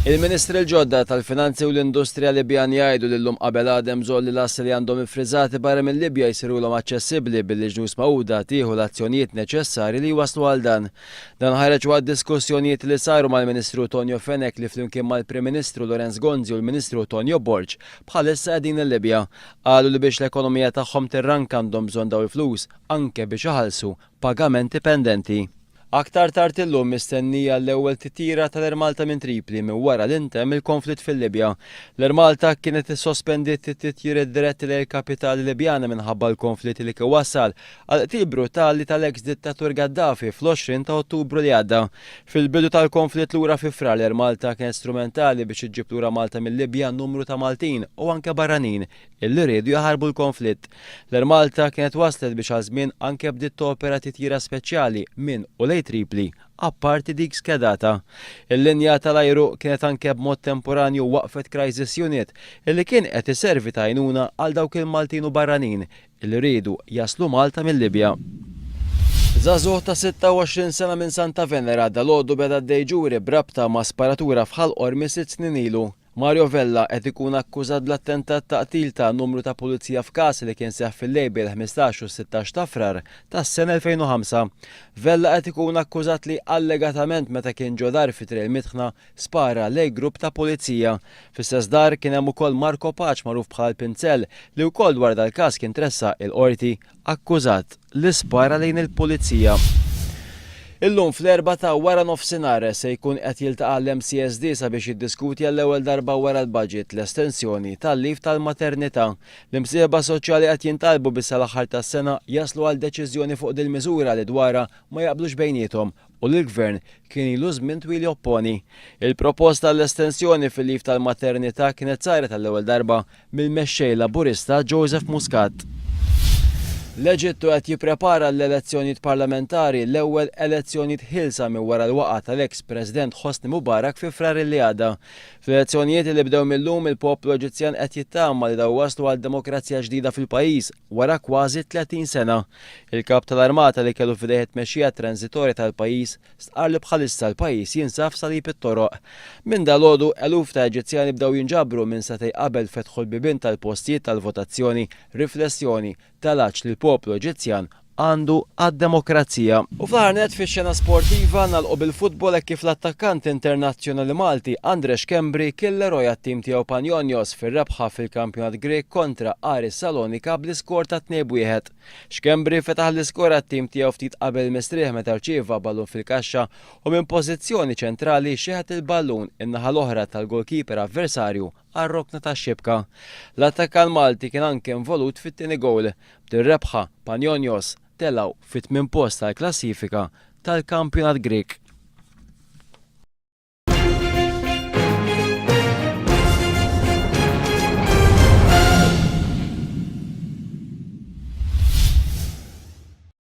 Il-Ministri l-ġodda tal-Finanzi u l-Industrija Libjan jgħidu li llum qabel għada hemm bżonn li l-assi li għandhom iffriżati barra mil-Libja jsirulhom aċċessibbli billi Ġnus Magħquda tieħu l-azzjonijiet neċessarji li jwasslu għal dan. Dan ħareġ waqt diskussjonijiet li saru mal-Ministru Tonio Fenech li flimkien mal-Prim Ministru Lawrence Gonzi u l-Ministru Tonio Borg bħalissa qegħdin il-Libja. Qalu li biex l-ekonomija tagħhom tirranka għandhom bżonn dawn il-flus anke biex iħallsu pagamenti pendenti. Aktar tard illum mistennija l-ewwel titjira tal-Air Malta minn Tripli minn wara li ntemm il-konflitt fil-Libja. L-Air Malta kienet issospendiet it-titjiriet diretti lejn il-kapitali Libjana minħabba l-konflitt li kien wassal għall-qtil brutali tal-eks dittatur Gaddafi fl-20 ta' Ottubru li għadda. Fil-bidu tal-konflitt lura fi Frar l-Air Malta kienet strumentali biex iġġib lura Malta mil-Libja numru ta' Maltin u anke barranin illi riedu jaħarbu l-konflitt. L-Air Malta kienet waslet biex għal żmien anke bdiet topera titjira speċjali minn u lejn Tripli apparti dik skedata. Il-linja tal-ajru kienet anke b'mod temporanju waqqfet Crisis Unit illi kien qed iservi ta' għajnuna għal dawk il-Maltin u barranin illi riedu jaslu Malta mil-Libja. Żagħżugħ ta' 26 sena minn Santa Venera dalgħodu beda għaddej ġuri b'rabta ma' sparatura f'Ħal Qormi sitt snin ilu. Mario Vella qed ikun akkużat bl-attentat ta' qtil ta' numru ta' pulizija f'każ li kien seħħ fil-lejl bejn il-15 u s-16 ta' Frar tas-sena 2005. Vella qed ikun akkużat li allegatament meta kien ġo dar fi Triq il-Mitħna spara lejn grupp ta' pulizija. Fl-istess dar kien hemm ukoll Marco Pace magħruf bħala l-Pinzell li wkoll dwar dal-każ kien tressaq il-Qorti. akkużat li spara lejn il-Pulizija. Illum fl-erbgħa ta' wara nofsinhar se jkun qed jiltaqa' l-MCSD sabiex jiddiskuti għall-ewwel darba wara l-budget l-estensjoni tal-leave tal-maternità. L-imsieħba soċjali qed jintalbu biex sal-aħħar tas-sena jaslu għal deċiżjoni fuq dil-miżura li dwarha ma jaqblux bejniethom u li l-Gvern kien ilu żmien twil jopponi. Il-proposta għall-estensjoni fil-leave tal-maternità kienet saret għall-ewwel darba mill-Mexxej Laburista Joseph Muscat. L-Eġittu qed jipprepara għall-elezzjonijiet parlamentari, l-ewwel elezzjonijiet ħielsa minn wara l-waqgħa tal-eks President Hosni Mubarak fi Frar li għadda. Fl-elezzjonijiet li bdew mil-lum, il-poplu Eġizzjan qed jittama li dawn iwasslu għal demokrazija ġdida fil-pajjiż wara kważi 30 sena. Il-Kap tal-Armata li kellu f'idejh it-tmexxija transitorja tal-pajjiż stqarr li bħalissa l-pajjiż jinsab f'salib it-toroq. Minn dalgħodu, eluf ta' Eġizzjani bdew jinġabru minn sagħtejn qabel fetħu l-bibien tal-postijiet tal-votazzjoni, riflessjoni tal-għatx li l-poplu Eġizzjan għandu għad-demokrazija. U fl-aħħar nett fix-xena sportiva nagħlqu bil-futbol hekk kif l-attakkant internazzjonali Malti Andre Schembri kien l-eroj għat-tim tiegħu Panionios fir-rebħa fil-kampjonat Grieg kontra Aris Salonika bl-iskor ta' 2-1. Schembri fetaħ l-iskor għat-tim tiegħu ftit qabel il-mistrieħ meta rċieva ballun fil-kaxxa u minn pożizzjoni ċentrali xeħet il-ballun in-naħa l-oħra tal-goalkeeper avversarju għar-rokna tax-xibka. L-attakkant Malti kien anke involut fit-tieni goal. B'din rebħa, Panionios telgħu fit-tmien post tal-klassifika tal-kampjonat Grieg.